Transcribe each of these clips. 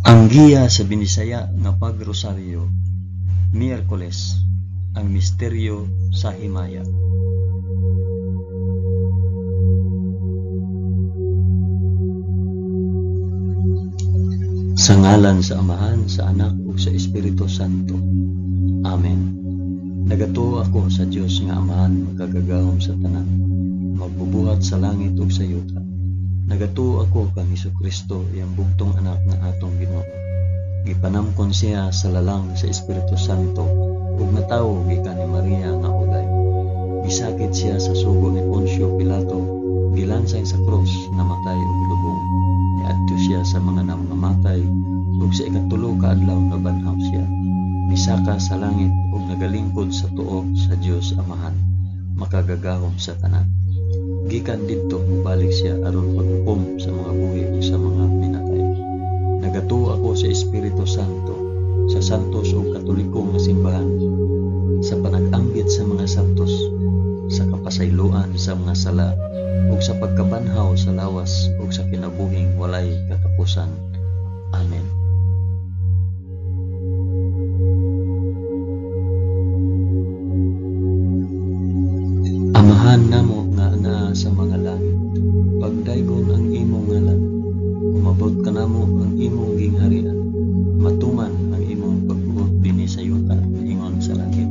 Ang giya sa Binisaya nga pagrosaryo, Miyerkules, ang misteryo sa himaya. Sa ngalan sa Amahan, sa Anak ug sa Espiritu Santo. Amen. Nagatuo ako sa Dios nga Amahan makagagahom sa tanan, magbubuhat sa langit ug sa yuta. Nagatuo ako kang Hesukristo, iyang bugtong anak nga atong Ginoo. Gipanamkon siya sa lalang sa Espiritu Santo ug natawo gikan ni Maria nga uday. Gisakit siya sa sugo ni Poncio Pilato, gilansay sa krus, namatay ug gilubong. Niadto siya sa mga namamatay ug sa ikatulo ka adlaw nabanhaw siya. Misaka sa langit ug nagalingkod sa tuo sa Dios Amahan, makagagahom sa tanan. Gikan didto mobalik siya aron paghukom sa mga buhi ug sa mga pinatay. Nagatuo ako sa Espiritu Santo, sa santos ug katoliko nga simbahan, sa panag-ambit sa mga santos, sa kapasayloan sa mga sala, ug sa pagkabanhaw sa lawas ug sa kinabuhing walay katapusan. Amen. Amahan namo nga anaa sa mga langit, pagdaygon ang imong ngalan, umabot kanamo ang imong gingharian, matuman ang imong pagbuot dinhi sa yuta ingon sa langit.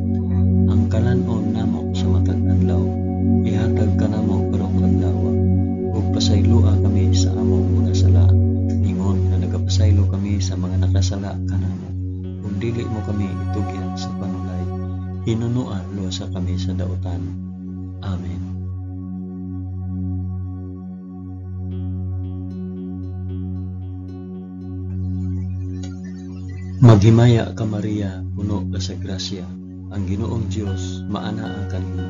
Ang kalan-on namo sa matag adlaw, ihatag kanamo karong adlaw, ug pasayloa kami sa among mga sala, ingon nga nagapasaylo kami sa mga nakasala kanamo, ug dili mo kami itugyan sa panulay, hinunoa luwasa kami sa dautan. Amen. Maghimaya ka Maria, puno ka sa grasya, ang Ginoong Dios maanaa kanimo.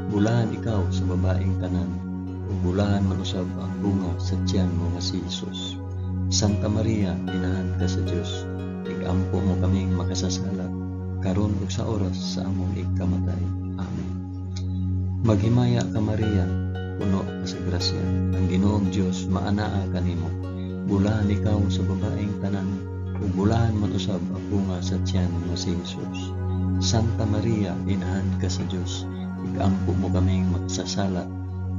Bulahan ikaw sa babaeng tanan, ug bulahan man usab ang bunga sa tiyan mo nga si Jesus. Santa Maria, inahan ka sa Dios, igampo mo kaming makasasala, karon ug sa oras sa among ikamatay. Amen. Maghimaya ka Maria, puno ka sa grasya, ang Ginoong Dios maanaa kanimo. Bulahan ikaw sa babaeng tanan, ug bulahan man usab ang bunga sa tiyan mo si Jesus. Santa Maria, inahan ka sa Dios, ikampo mo kaming makasasala,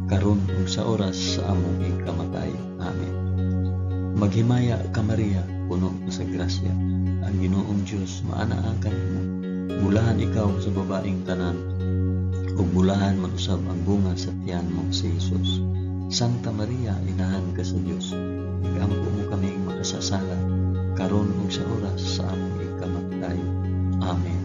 karon ug sa oras sa among ikamatay. Amen. Maghimaya ka Maria, puno ka sa grasya, ang Ginoong Dios maanaa kanimo. Bulahan ikaw sa babaeng tanan, ug bulahan man usab ang bunga sa tiyan mo si Jesus. Santa Maria, inahan ka sa Dios, ikampo mo kaming makasasala, karon ug sa oras sa among ikamatay. Amen.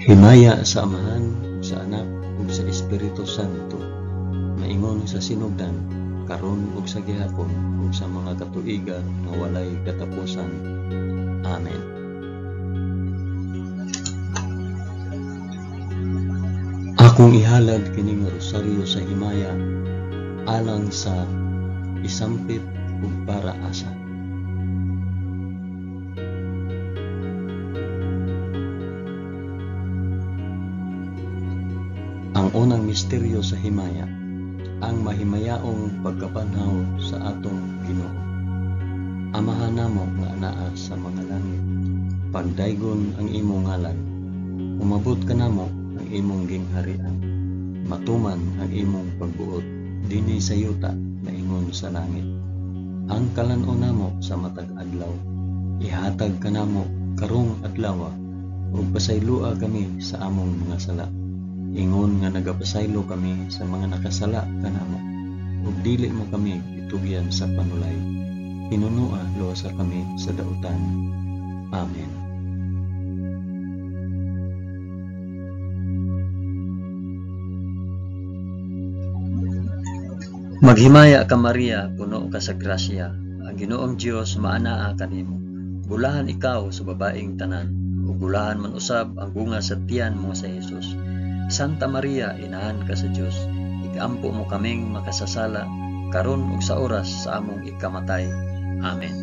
Himaya sa Amahan, sa Anak, ug sa Espiritu Santo, maingon sa sinugdan, karon ug sa gihapon, ug sa mga katuigan nga walay katapusan. Amen. Akong ihalad kining rosaryo sa himaya alang sa isampit ug para asa. Ang unang misteryo sa himaya, ang mahimayaong pagkabanhaw sa atong Ginoo. Amahan namo nga anaa sa mga langit, pagdaygon ang imong ngalan, umabot kanamo ang imong gingharian, matuman ang imong pagbuot dinhi sa yuta maingon sa langit. Ang kalan-on namo sa matag adlaw, ihatag kanamo karong adlaw, ug pasayloa kami sa among mga sala, ingon nga nagapasaylo kami sa mga nakasala kanamo, ug dili mo kami itugyan sa panulay, hinunoa luwasa kami sa dautan. Amen. Maghimaya ka Maria, puno ka sa grasya, ang Ginoong Dios maanaa kanimo. Bulahan ikaw sa babaeng tanan, ug bulahan man usab ang bunga sa tiyan mo sa Jesus. Santa Maria, inahan ka sa Dios, ikampo mo kaming makasasala, karon ug sa oras sa among ikamatay. Amen.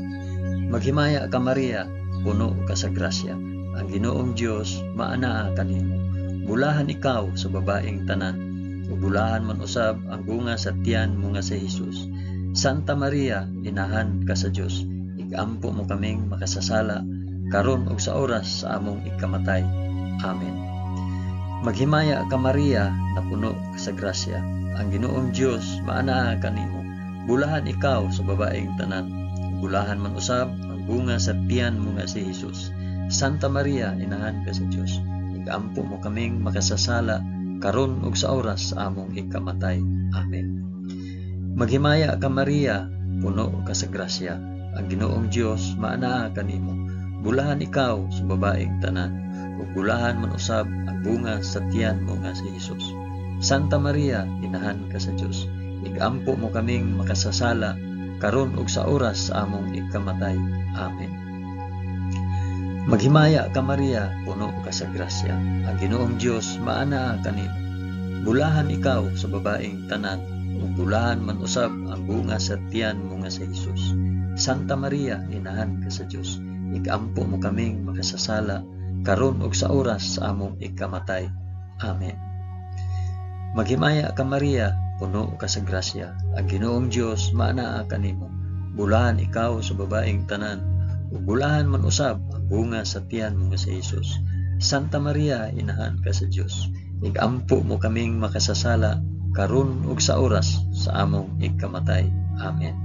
Maghimaya ka Maria, puno ka sa grasya, ang Ginoong Dios maanaa kanimo. Bulahan ikaw sa babaeng tanan, ug bulahan man usab ang bunga sa tiyan mo nga si Hesus. Santa Maria, inahan ka sa Dios, igampo mo kaming makasasala karon ug sa oras sa among ikamatay. Amen. Maghimaya ka Maria, napuno ka sa grasya. Ang Ginoong Dios maanaa kanimo. Bulahan ikaw sa babaeng tanan. Bulahan man usab ang bunga sa tiyan mo nga si Hesus. Santa Maria, inahan ka sa Dios, igampo mo kaming makasasala karon ug sa oras sa among ikamatay. Amen. Maghimaya ka Maria, puno ka sa grasya. Ang Ginoong Dios maanaa kanimo. Bulahan ikaw sa babaeng tanan, ug bulahan man usab ang bunga sa tiyan mo nga si Hesus. Santa Maria, inahan ka sa Dios, igampo mo kaming makasasala karon ug sa oras sa among ikamatay. Amen. Maghimaya ka Maria, puno ka sa grasya. Ang Ginoong Dios maanaa kanimo. Bulahan ikaw sa babaeng tanan, ug bulahan man usab ang bunga sa tiyan mo nga si Hesus. Santa Maria, inahan ka sa Dios, igampo mo kaming makasasala karon ug sa oras sa among ikamatay. Amen. Maghimaya ka Maria, puno ka sa grasya. Ang Ginoong Dios maanaa kanimo. Bulahan ikaw sa babaeng tanan, ug bulahan man usab ang bunga sa tiyan mo nga si Hesus. Santa Maria, inahan ka sa Dios, igampo mo kaming makasasala karon ug sa oras sa among ikamatay. Amen.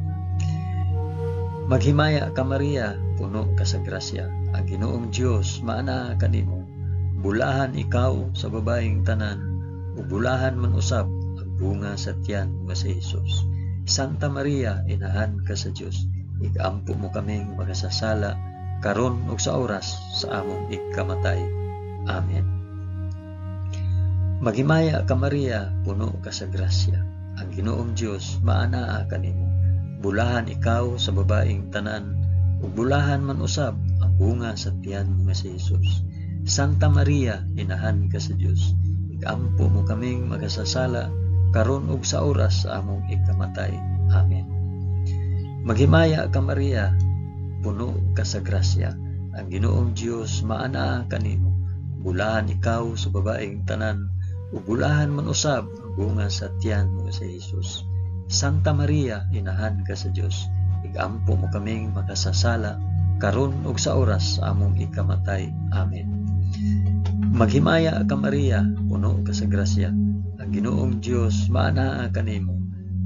Maghimaya ka Maria, puno ka sa grasya. Ang Ginoong Dios maanaa kanimo. Bulahan ikaw sa babaeng tanan, ug bulahan man usab ang bunga sa tiyan mo nga si Hesus. Santa Maria, inahan ka sa Dios, igampo mo kaming makasasala karon ug sa oras sa among ikamatay. Amen. Maghimaya ka Maria, puno ka sa grasya. Ang Ginoong Dios maanaa kanimo. Bulahan ikaw sa babaeng tanan, ug bulahan man usab ang bunga sa tiyan mo nga si Hesus. Santa Maria, inahan ka sa Dios, igampo mo kaming makasasala karon ug sa oras sa among ikamatay. Amen. Maghimaya ka Maria, puno ka sa grasya. Ang Ginoong Dios maanaa kanimo. Bulahan ikaw sa babaeng tanan, ug bulahan man usab ang bunga sa tiyan mo nga si Hesus. Santa Maria, inahan ka sa Dios, igampo mo kaming makasasala karon ug sa oras sa among ikamatay. Amen. Maghimaya ka Maria, puno ka sa grasya. Ang Ginoong Dios maanaa kanimo.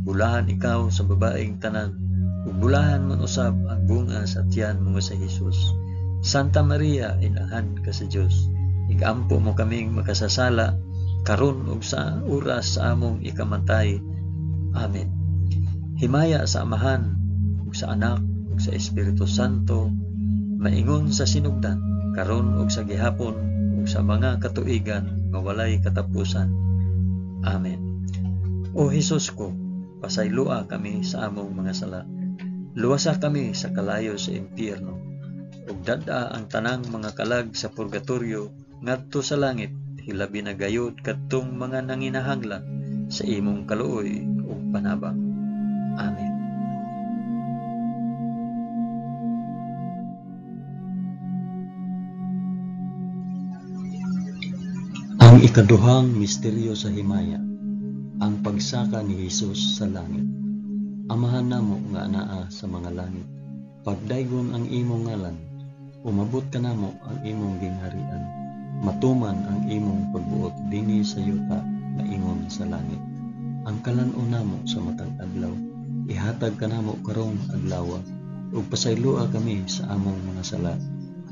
Bulahan ikaw sa babaeng tanan, ug bulahan man usab ang bunga sa tiyan mo nga si Hesus. Santa Maria, inahan ka sa Dios, igampo mo kaming makasasala karon ug sa oras sa among ikamatay. Amen. Himaya sa Amahan ug sa Anak ug sa Espiritu Santo, maingon sa sinugdan, karon ug sa gihapon ug sa mga katuigan nga walay katapusan. Amen. O Hesus ko, pasayloa kami sa among mga sala. Luwasa kami sa kalayo sa impyerno, ug dad-a ang tanang mga kalag sa purgatorio ngadto sa langit, hilabi na gayud kadtong mga nanginahanglan sa imong kaluoy ug panabang. Amen. Ang ikaduhang misteryo sa himaya, ang pagsaka ni Hesus sa langit. Amahan namo nga anaa sa mga langit, pagdaygon ang imong ngalan, umabot kanamo ang imong gingharian, matuman ang imong pagbuot dinhi sa yuta maingon sa langit. Ang kalan-on namo sa matag adlaw, ihatag kanamo karong adlawa, ug pasayloa kami sa among mga sala,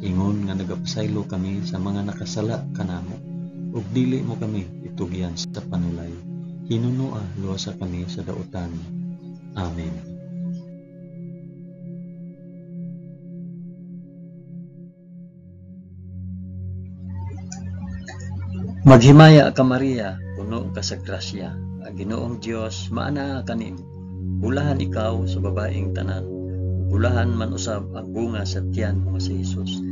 ingon nga nagapasaylo kami sa mga nakasala kanamo, ug dili mo kami itugyan sa panulay. Hinunoa luwasa kami sa dautan. Amen. Maghimaya ka Maria, puno ka sa grasya. Ang Ginoong Dios maanaa kanimo. Bulahan ikaw sa babaeng tanan, bulahan man usab ang bunga sa tiyan mo nga si Hesus.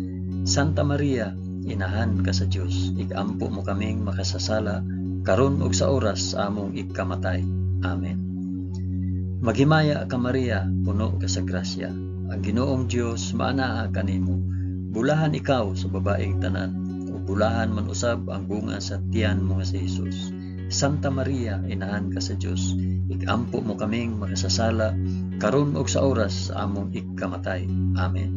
Santa Maria, inahan ka sa Dios, igampo mo kaming makasasala karon ug sa oras sa among ikamatay. Amen. Maghimaya ka Maria, puno ka sa grasya. Ang Ginoong Dios maanaa kanimo. Bulahan ikaw sa babaeng tanan, ug bulahan man usab ang bunga sa tiyan mo nga si Hesus. Santa Maria, inahan ka sa Dios, ikampo mo kaming makasasala karon ug sa oras sa among ikamatay. Amen.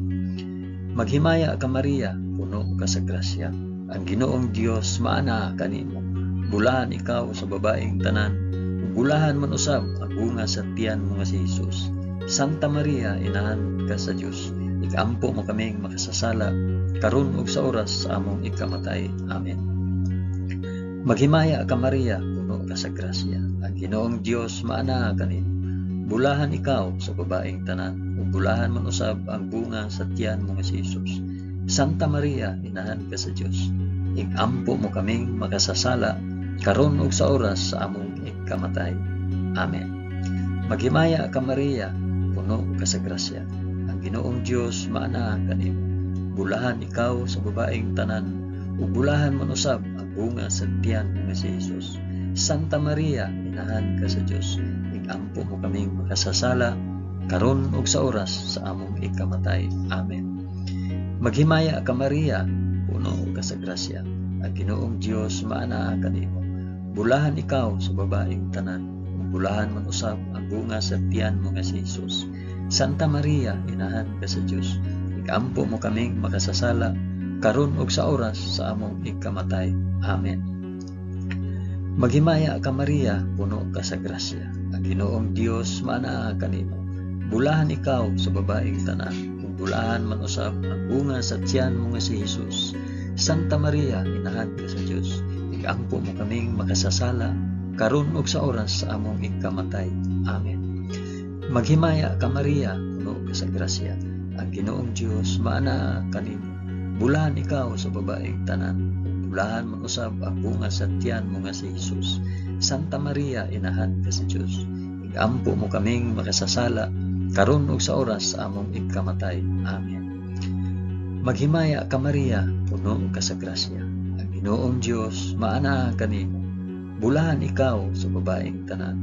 Maghimaya ka Maria, puno ka sa grasya. Ang Ginoong Dios maanaa kanimo. Bulahan ikaw sa babaeng tanan, ug bulahan man usab ang bunga sa tiyan mo nga si Hesus. Santa Maria, inahan ka sa Dios, ikampo mo kaming makasasala karon ug sa oras sa among ikamatay. Amen. Maghimaya ka Maria, puno ka sa grasya. Ang Ginoong Dios maanaa kanimo. Bulahan ikaw sa babaeng tanan, ug bulahan man usab ang bunga sa tiyan mo nga si Hesus. Santa Maria, inahan ka sa Dios, ikampo mo kaming makasasala karon ug sa oras sa among ikamatay. Amen. Maghimaya ka Maria, puno ka sa grasya. Ang Ginoong Dios maanaa kanimo. Bulahan ikaw sa babaeng tanan, ug bulahan man usab ang bunga sa tiyan mo nga si Hesus. Santa Maria, inahan ka sa Dios, ikampo mo kaming makasasala karon ug sa oras sa among ikamatay. Amen. Maghimaya ka Maria, puno ka sa grasya. Ang Ginoong Dios maanaa kanimo. Bulahan ikaw sa babaeng tanan, ug bulahan man usab ang bunga sa tiyan mo nga si Hesus. Santa Maria, inahan ka sa Dios, ikampo mo kaming makasasala karon ug sa oras sa among ikamatay. Amen. Maghimaya ka Maria, puno ka sa grasya. Ang Ginoong Dios maanaa kanimo. Bulahan ikaw sa babaeng tanan, ug bulahan man usab ang bunga sa tiyan mo nga si Hesus. Santa Maria, inahan ka sa Dios, ikampo mo kaming makasasala karon ug sa oras sa among ikamatay. Amen. Maghimaya ka Maria, puno ka sa grasya. Ang Ginoong Dios maanaa kanimo. Bulahan ikaw sa babaeng tanan, ug bulahan man usab ang bunga sa tiyan mo nga si Hesus. Santa Maria, inahan ka sa Dios, ikampo mo kaming makasasala karon ug sa oras sa among ikamatay. Amen. Maghimaya ka Maria, puno ka sa grasya. Ang Ginoong Dios maanaa kanimo. Bulahan ikaw sa babaeng tanan,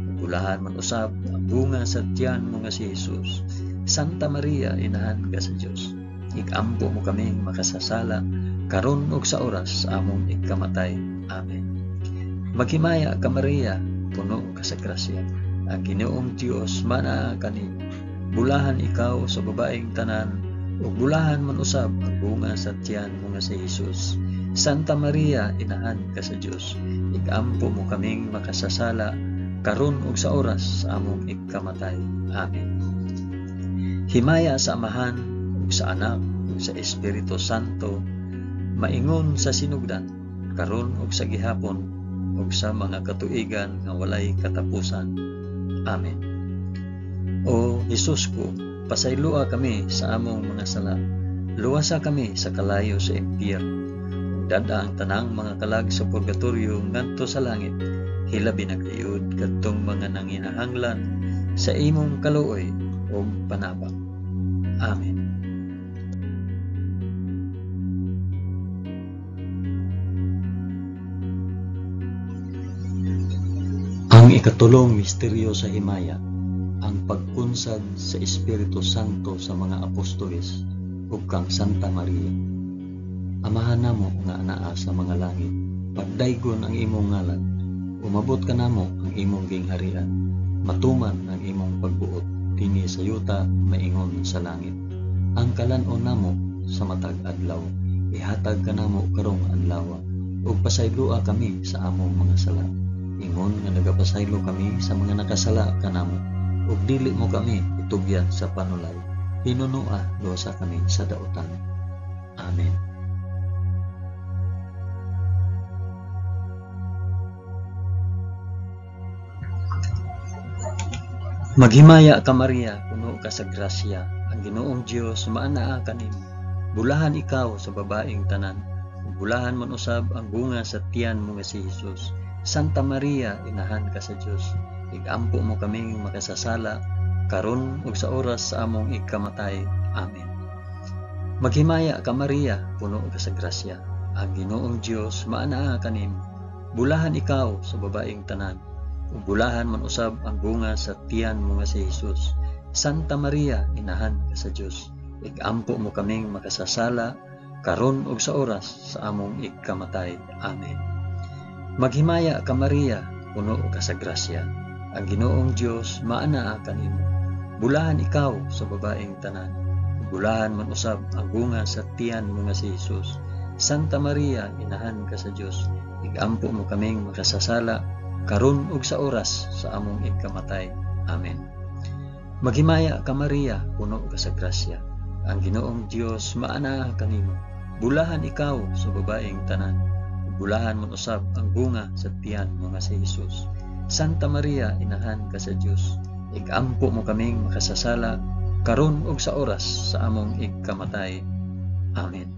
ug bulahan man usab ang bunga sa tiyan mo nga si Hesus. Santa Maria, inahan ka sa Dios, ikampo mo kaming makasasala karon ug sa oras sa among ikamatay. Amen. Maghimaya ka Maria, puno ka sa grasya. Ang Ginoong Dios maanaa kanimo. Bulahan ikaw sa babaeng tanan, ug bulahan man usab ang bunga sa tiyan mo nga si Hesus. Santa Maria, inahan ka sa Dios, ikampo mo kaming makasasala karon ug sa oras sa among ikamatay. Amen. Himaya sa Amahan ug sa Anak ug sa Espiritu Santo, maingon sa sinugdan, karon ug sa gihapon ug sa mga katuigan nga walay katapusan. Amen. O Hesus ko, pasayloa kami sa among mga sala. Luwasa kami sa kalayo sa impyerno. Ug dad-a ang tanang mga kalag sa purgatorio ngadto sa langit. Hilabi na gayud kadtong mga nanginahanglan sa imong kaluoy ug panabang. Amen. Ang ikatulong misteryo sa himaya, ang pagkunsad sa Espiritu Santo sa mga apostoles ug kang Santa Maria. Amahan namo nga anaa sa mga langit, pagdaygon ang imong ngalan, umabot kanamo ang imong gingharian, matuman ang imong pagbuot dinhi sa yuta maingon sa langit. Ang kalan-on namo sa matag adlaw, ihatag kanamo karong adlaw, ug pasayloa kami sa among mga sala, ingon nga nagapasaylo kami sa mga nakasala kanamo, ug dili mo kami itugyan sa panulay, hinunoa luwasa kami sa dautan. Amen. Maghimaya ka Maria, puno ka sa grasya, ang Ginoong Dios maanaa kanimo. Bulahan ikaw sa babaeng tanan, ug bulahan man usab ang bunga sa tiyan mo nga si Hesus. Santa Maria, inahan ka sa Dios, igampo mo kaming makasasala karon ug sa oras sa among ikamatay. Amen. Maghimaya ka Maria, puno ka sa grasya, ang Ginoong Dios maanaa kanimo. Bulahan ikaw sa babaeng tanan, ug bulahan man usab ang bunga sa tiyan mo nga si Hesus. Santa Maria, inahan ka sa Dios, igampo mo kaming makasasala karon ug sa oras sa among ikamatay. Amen. Maghimaya ka Maria, puno ka sa grasya. Ang Ginoong Dios maanaa kanimo. Bulahan ikaw sa babaeng tanan. Bulahan man usab ang bunga sa tiyan mo nga si Jesus. Santa Maria, inahan ka sa Dios, igampo mo kaming makasasala karon ug sa oras sa among ikamatay. Amen. Maghimaya ka Maria, puno ka sa grasya. Ang Ginoong Dios maanaa kanimo. Bulahan ikaw sa babaeng tanan. Bulahan man usab ang bunga sa tiyan mo nga si Jesus. Santa Maria, inahan ka sa Dios, igampo mo kaming makasasala karon ug sa oras sa among ikamatay. Amen.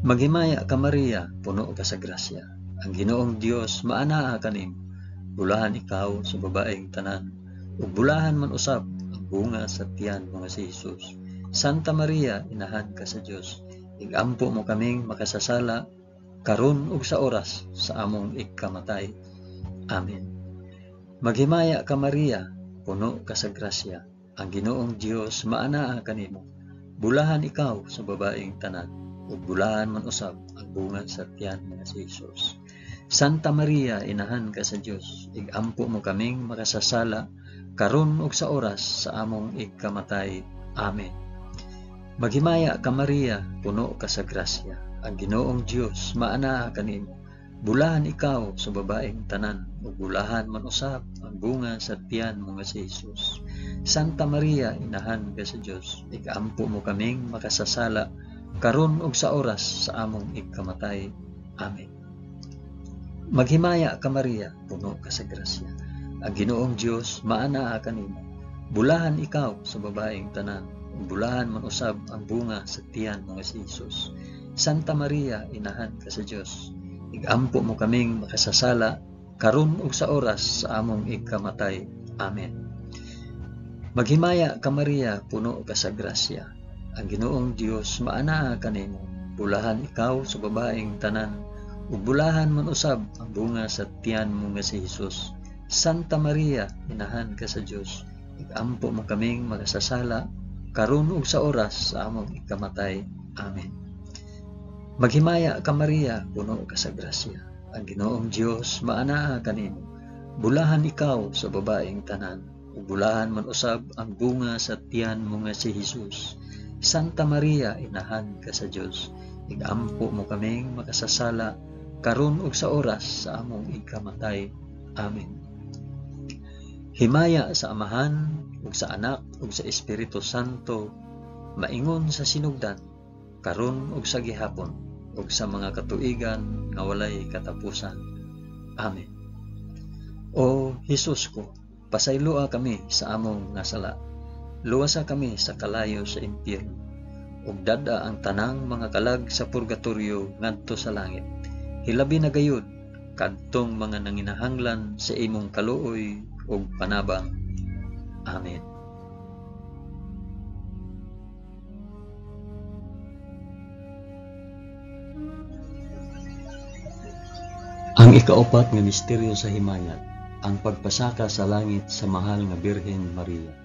Maghimaya ka Maria, puno ka sa grasya. Ang Ginoong Dios maanaa kanimo. Bulahan ikaw sa babaeng tanan, ug bulahan man usab ang bunga sa tiyan mo nga si Jesus. Santa Maria, inahan ka sa Dios, igampo mo kaming makasasala karon ug sa oras sa among ikamatay. Amen. Maghimaya ka Maria, puno ka sa grasya. Ang Ginoong Dios maanaa kanimo. Bulahan ikaw sa babaeng tanan, ug bulahan man usab ang bunga sa tiyan mo nga si Jesus. Santa Maria, inahan ka sa Dios, igampo mo kaming makasasala karon ug sa oras sa among ikamatay. Amen. Maghimaya ka Maria, puno ka sa grasya. Ang Ginoong Dios maanaa kanimo. Bulahan ikaw sa babaeng tanan, ug bulahan man usab ang bunga sa tiyan mo nga si Jesus. Santa Maria, inahan ka sa Dios, igampo mo kaming makasasala karon ug sa oras sa among ikamatay. Amen. Maghimaya ka Maria, puno ka sa grasya. Ang Ginoong Dios maanaa kanimo. Bulahan ikaw sa babaeng tanan, ug bulahan man usab ang bunga sa tiyan mo nga si Jesus. Santa Maria, inahan ka sa Dios, igampo mo kaming makasasala karon ug sa oras sa among ikamatay. Amen. Maghimaya ka Maria, puno ka sa grasya. Ang Ginoong Dios maanaa kanimo. Bulahan ikaw sa babaeng tanan, ug bulahan man usab ang bunga sa tiyan mo nga si Jesus. Santa Maria, inahan ka sa Dios, igampo mo kaming makasasala karon ug sa oras sa among ikamatay. Amen. Maghimaya ka Maria, puno ka sa grasya. Ang Ginoong Dios maanaa kanimo. Bulahan ikaw sa babaeng tanan, ug bulahan man usab ang bunga sa tiyan mo nga si Jesus. Santa Maria, inahan ka sa Dios, igampo mo kaming makasasala karon ug sa oras sa among ikamatay. Amen. Himaya sa Amahan ug sa Anak ug sa Espiritu Santo, maingon sa sinugdan, karon ug sa gihapon, ug sa mga katuigan nga walay katapusan. Amen. O Hesus ko, pasayloa kami sa among nga sala. Luwasa kami sa kalayo sa impyerno, ug dad-a ang tanang mga kalag sa purgatorio ngadto sa langit. Hilabi na gayud kadtong mga nanginahanglan sa imong kaluoy ug panabang. Amen. Ang ikaapat nga misteryo sa himaya, ang pagpasaka sa langit sa mahal nga Birhen Maria.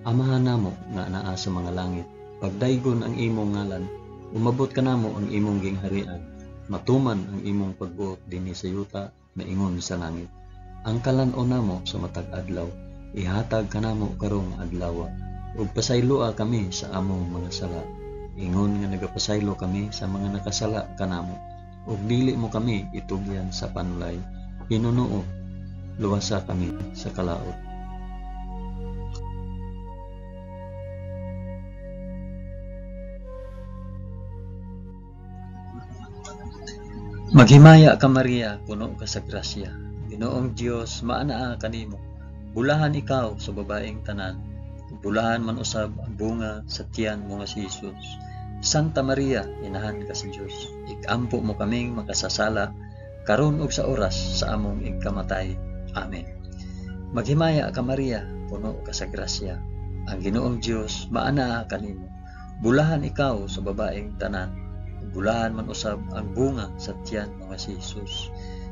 Amahan namo nga anaa sa mga langit, pagdaygon ang imong ngalan, umabot kanamo ang imong gingharian, matuman ang imong pagbuot dinhi sa yuta maingon sa langit. Ang kalan-on namo sa matag adlaw, ihatag kanamo karong adlaw, ug pasayloa kami sa among mga sala, ingon nga nagapasaylo kami sa mga nakasala kanamo, ug dili mo kami itugyan sa panulay, hinunuo, luwasa kami sa kalaot. Maghimaya ka Maria, puno ka sa grasya. Ginoong Dios maanaa kanimo. Bulahan ikaw sa babaeng tanan, bulahan man usab ang bunga sa tiyan mo nga si Jesus. Santa Maria, inahan ka sa Dios, ikampo mo kaming makasasala karon ug sa oras sa among ikamatay. Amen. Maghimaya ka Maria, puno ka sa grasya. Ang Ginoong Dios maanaa kanimo. Bulahan ikaw sa babaeng tanan, bulahan man usab ang bunga sa tiyan mo nga si Jesus.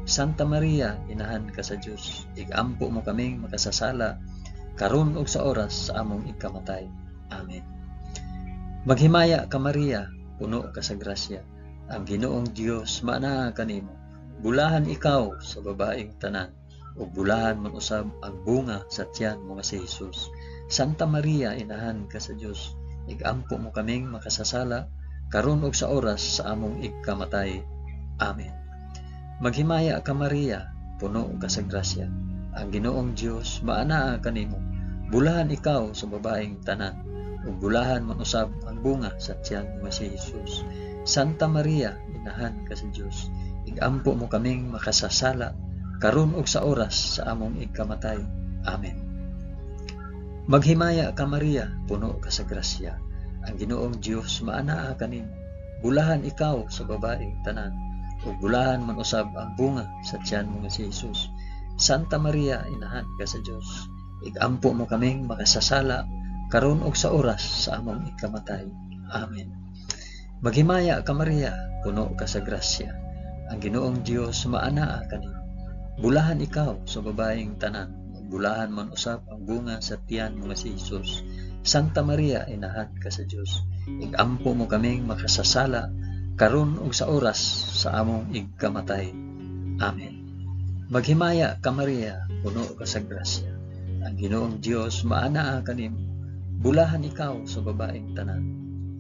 Santa Maria, inahan ka sa Dios, igampo mo kaming makasasala karon ug sa oras sa among ikamatay. Amen. Maghimaya ka Maria, puno ka sa grasya. Ang Ginoong Dios maanaa kanimo. Bulahan ikaw sa babaeng tanan, ug bulahan man usab ang bunga sa tiyan mo nga si Jesus. Santa Maria, inahan ka sa Dios, igampo mo kaming makasasala, karon ug sa oras sa among igkamatay. Amen. Maghimaya ka Maria, puno ka sa grasya. Ang Ginoong Dios maanaa kanimo. Bulahan ikaw sa babaeng tanan, ug bulahan man usab ang bunga sa tiyan mo nga si Jesus. Santa Maria, inahan ka sa Dios, igampo mo kaming makasasala, karon ug sa oras sa among igkamatay. Amen. Maghimaya ka Maria, puno ka sa grasya. Ang Ginoong Dios maanaa kanimo. Bulahan ikaw sa babaeng tanan, ug bulahan man usab ang bunga sa tiyan mo nga si Jesus. Santa Maria, inahan ka sa Dios, igampo mo kaming makasasala, karon ug sa oras sa among ikamatay. Amen. Maghimaya ka Maria, puno ka sa grasya. Ang Ginoong Dios maanaa kanimo. Bulahan ikaw sa babaeng tanan, ug bulahan man usab ang bunga sa tiyan mo nga si Jesus. Santa Maria, inahan ka sa Dios, igampo mo kaming makasasala, karon ug sa oras sa among igkamatay. Amen. Maghimaya ka Maria, puno ka sa grasya. Ang Ginoong Dios maanaa kanimo. Bulahan ikaw sa babaeng tanan,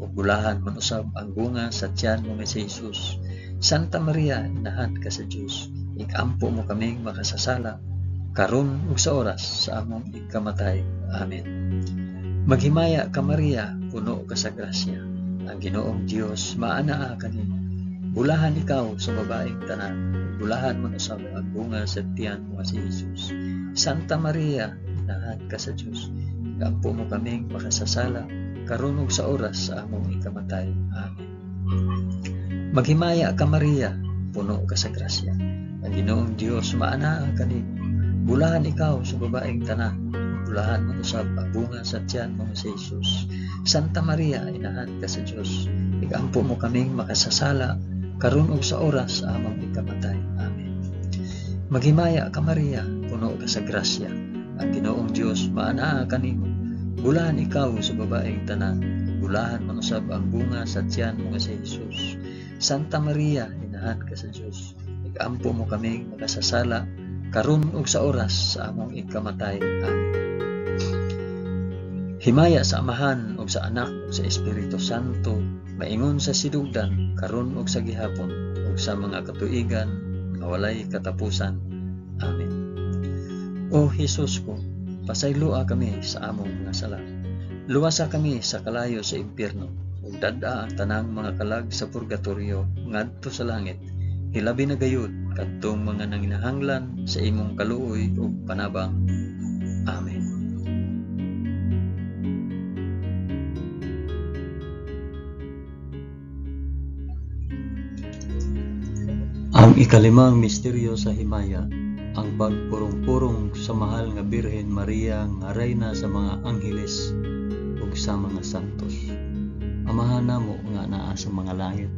ug bulahan man usab ang bunga sa tiyan mo nga si Jesus. Santa Maria, inahan ka sa Dios, igampo mo kaming makasasala, karon ug sa oras sa among igkamatay. Amen. Maghimaya ka Maria, puno ka sa grasya. Ang Ginoong Dios maanaa kanimo. Bulahan ikaw sa babaeng tanan, ug bulahan man usab ang bunga sa tiyan mo nga si Jesus. Santa Maria, inahan ka sa Dios, igampo mo kaming makasasala, karon ug sa oras sa among ikamatay. Amen. Maghimaya ka Maria, puno ka sa grasya. Ang Ginoong Dios maanaa kanimo. Bulahan ikaw sa babaeng tanan, bulahan man usab ang bunga sa tiyan mo nga si Jesus. Santa Maria, inahan ka sa Dios, igampo mo kaming makasasala, karon ug sa oras sa among ikamatay. Amen. Maghimaya ka Maria, puno ka sa grasya. Ang Ginoong Dios maanaa kanimo. Bulahan ikaw sa babaeng tanan, bulahan man usab ang bunga sa tiyan mo nga si Jesus. Santa Maria, inahan ka sa Dios, igampo mo kaming makasasala, karon ug sa oras sa among ikamatay. Amen. Himaya sa Amahan ug sa Anak ug sa Espiritu Santo, maingon sa sinugdan, karon ug sa gihapon, ug sa mga katuigan nga walay katapusan. Amen. O Hesus ko, pasayloa kami sa among mga sala. Luwasa kami sa kalayo sa impyerno, ug dad-a ang tanang mga kalag sa purgatorio ngadto sa langit. Hilabi na gayud kadtong mga nanginahanglan sa imong kaluoy ug panabang. Amen. Ang ikalimang misteryo sa himaya, ang pagpurong-purong sa mahal nga Birhen Maria nga reyna sa mga angheles ug sa mga santos. Amahan namo nga naa sa mga langit,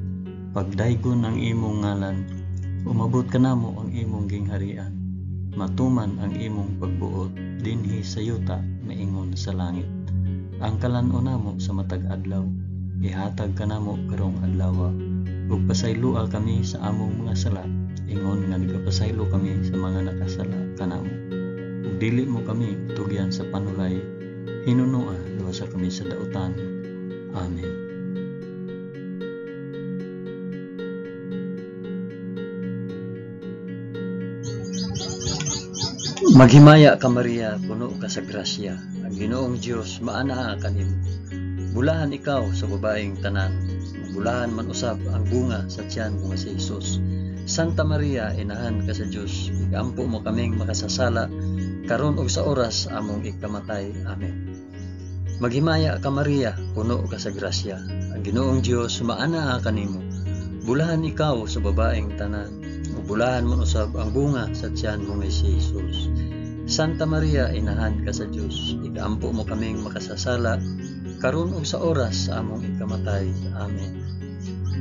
pagdaygon ang imong ngalan, umabot kanamo ang imong gingharian, matuman ang imong pagbuot dinhi sa yuta maingon sa langit. Ang kalan-on namo sa matag adlaw, ihatag kanamo karong adlawa, ug pasayloa kami sa among mga sala, ingon nga nagapasaylo kami sa mga nakasala kanamo. Ug dili mo kami tugyan sa panulay, hinunoa luwasa kami sa dautan. Amen. Maghimaya ka Maria, puno ka sa grasya. Ang Ginoong Dios maanaa kanimo. Bulahan ikaw sa babaeng tanan, bulahan man usab ang bunga sa tiyan mo nga si Jesus. Santa Maria, inahan ka sa Dios, igampo mo kaming makasasala, karon ug sa oras among ikamatay. Amen. Maghimaya ka Maria, puno ka sa grasya. Ang Ginoong Dios maanaa kanimo. Bulahan ikaw sa babaeng tanan, ug bulahan man usab ang bunga sa tiyan mo nga si Jesus. Santa Maria, inahan ka sa Dios, igampo mo kaming makasasala, karon ug sa oras sa among ikamatay. Amen.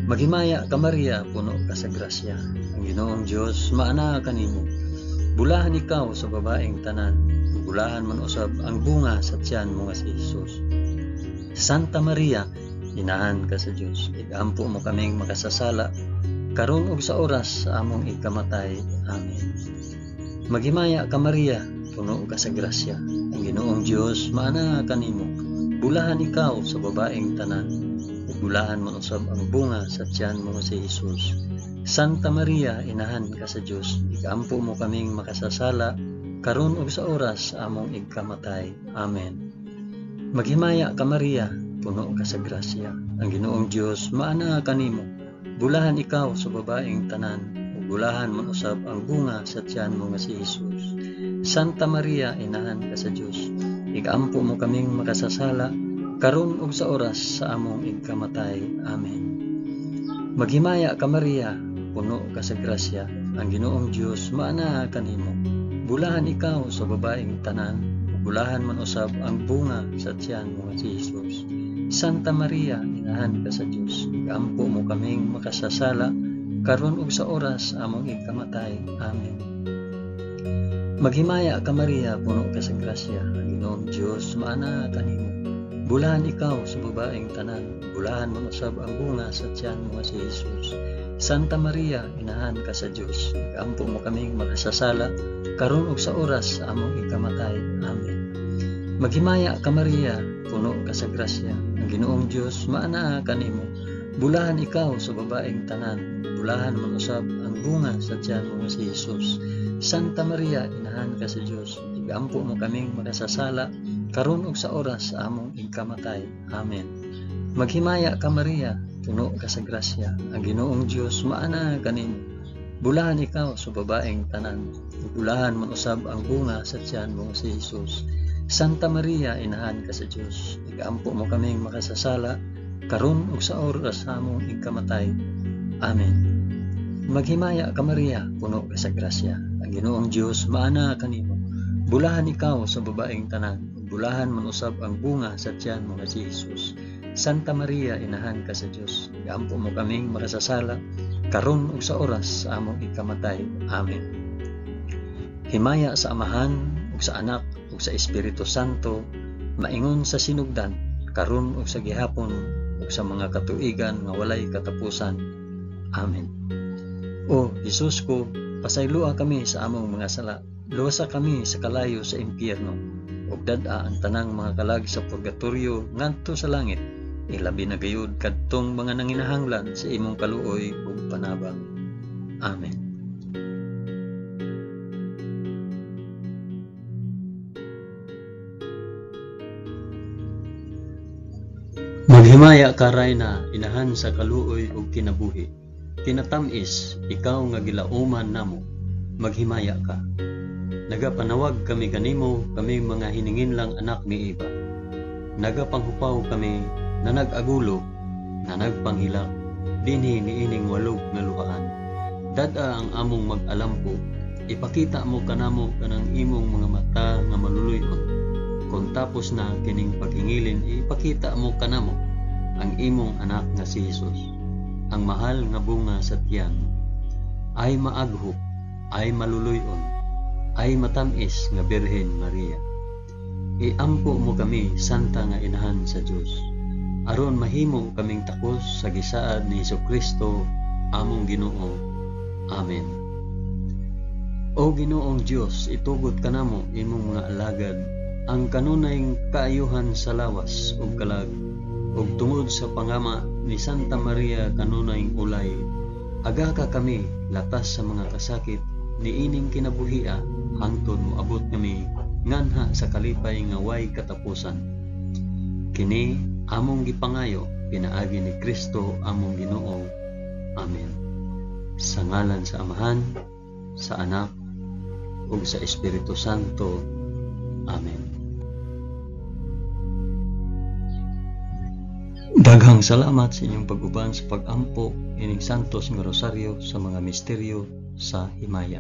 Maghimaya ka Maria, puno ka sa grasya. Ang Ginoong Dios maanaa kanimo. Bulahan ikaw sa babaeng tanan, ug bulahan man usab ang bunga sa tiyan mo nga si Jesus. Santa Maria, inahan ka sa Dios, igampo mo kaming makasasala, karon ug sa oras sa among ikamatay. Amen. Maghimaya ka Maria, puno ka sa grasya, ang Ginoong Dios maanaa kanimo. Bulahan ikaw sa babaeng tanan, ug bulahan man usab ang bunga sa tiyan mo si Jesus. Santa Maria, inahan ka sa Dios, ikampo mo kaming makasasala, karon ug sa oras sa among ikamatay. Amen. Maghimaya ka Maria, puno ka sa grasya, ang Ginoong Dios maanaa kanimo. Bulahan ikaw sa babaeng tanan, ug bulahan man usab ang bunga sa tiyan mo nga si Jesus. Santa Maria, inahan ka sa Dios, ikampo mo kaming makasasala, karon ug sa oras sa among ikamatay. Amen. Maghimaya ka Maria, puno ka sa grasya, ang Ginoong Dios maanaa kanimo. Bulahan ikaw sa babaeng tanan, ug bulahan man usab ang bunga sa tiyan mo nga si Jesus. Santa Maria, inahan ka sa Dios, ikampo mo kaming makasasala, karon ug sa oras among ikamatay. Amen. Maghimaya ka Maria, puno ka sa grasya, ang Ginoong Dios maanaa kanimo. Bulahan ikaw sa babaeng tanan, bulahan man usab ang bunga sa tiyan mo nga si Jesus. Santa Maria, inahan ka sa Dios, ikampo mo kaming makasasala, karon ug sa oras sa among ikamatay. Amen. Maghimaya ka Maria, puno ka sa grasya, ang Ginoong Dios maanaa kanimo. Bulahan ikaw sa babaeng tanan, bulahan man usab ang bunga sa tiyan mo nga si Jesus. Santa Maria, inahan ka sa Dios, igampo mo kaming makasasala, karon ug sa oras sa among ikamatay. Amen. Maghimaya ka Maria, puno ka sa grasya, ang Ginoong Dios maanaa kanimo. Bulahan ikaw sa babaeng tanan, bulahan man usab ang bunga sa tiyan mo nga si Jesus. Santa Maria, inahan ka sa Dios, igampo mo kaming makasasala, karon ug sa oras sa among ikamatay. Amen. Maghimaya ka Maria, puno ka sa grasya, ang Ginoong Dios maanaa kanimo. Bulahan ikaw sa babaeng tanan, ug bulahan man usab ang bunga sa tiyan mo nga si Jesus. Santa Maria, inahan ka sa Dios, igampo mo kaming makasasala, karon ug sa oras sa among ikamatay. Amen. Himaya sa Amahan ug sa Anak ug sa Espiritu Santo, maingon sa sinugdan, karon ug sa gihapon ug sa mga katuigan nga walay katapusan. Amen. O Jesus ko, pasayloa kami sa among mga sala, luwasa kami sa kalayo sa impyerno, ug dad-a ang tanang mga kalag sa purgatorio ngadto sa langit, ilabi na gayud kadtong mga nanginahanglan sa imong kaluoy ug panabang. Amen. Maghimaya ka Rayna, inahan sa kaluoy ug kinabuhi. Kinatam-is, ikaw nga gilauman namo, maghimaya ka. Nagapanawag kami kanimo, kami mga hininginlang anak ni Eva. Nagapanghupaw kami na nag-agulo, na nagpanghilak, dinhi niining walog nga luhaan. Dad-a ang among mag-alampo, ipakita mo kanamo kanang imong mga mata nga maluluy-on. Kung tapos na kining paghingilin, ipakita mo kanamo ang imong anak nga si Jesus, ang mahal nga bunga sa tiyan. Ay maaghop, ay maluluy-on, ay matamis nga Birhen Maria. Iampo mo kami, Santa nga Inahan sa Dios, aron mahimo kaming takos sa gisaad ni Hesukristo among Ginoo. Amen. O Ginoong Dios, itugot kanamo imong mga alagad ang kanunay kaayuhan sa lawas ug kalag, ug tungod sa pangama ni Santa Maria kanunay ulay, aga ka kami latas sa mga kasakit niining kinabuhia hangtod moabot kami nganha sa kalipay nga way katapusan. Kini among gipangayo pinaagi ni Kristo among Ginoo. Amen. Sa ngalan sa Amahan, sa Anak, ug sa Espiritu Santo. Amen. Daghang salamat sa inyong pag-uban sa pag-ampo ining Santos nga Rosaryo sa mga misteryo sa himaya.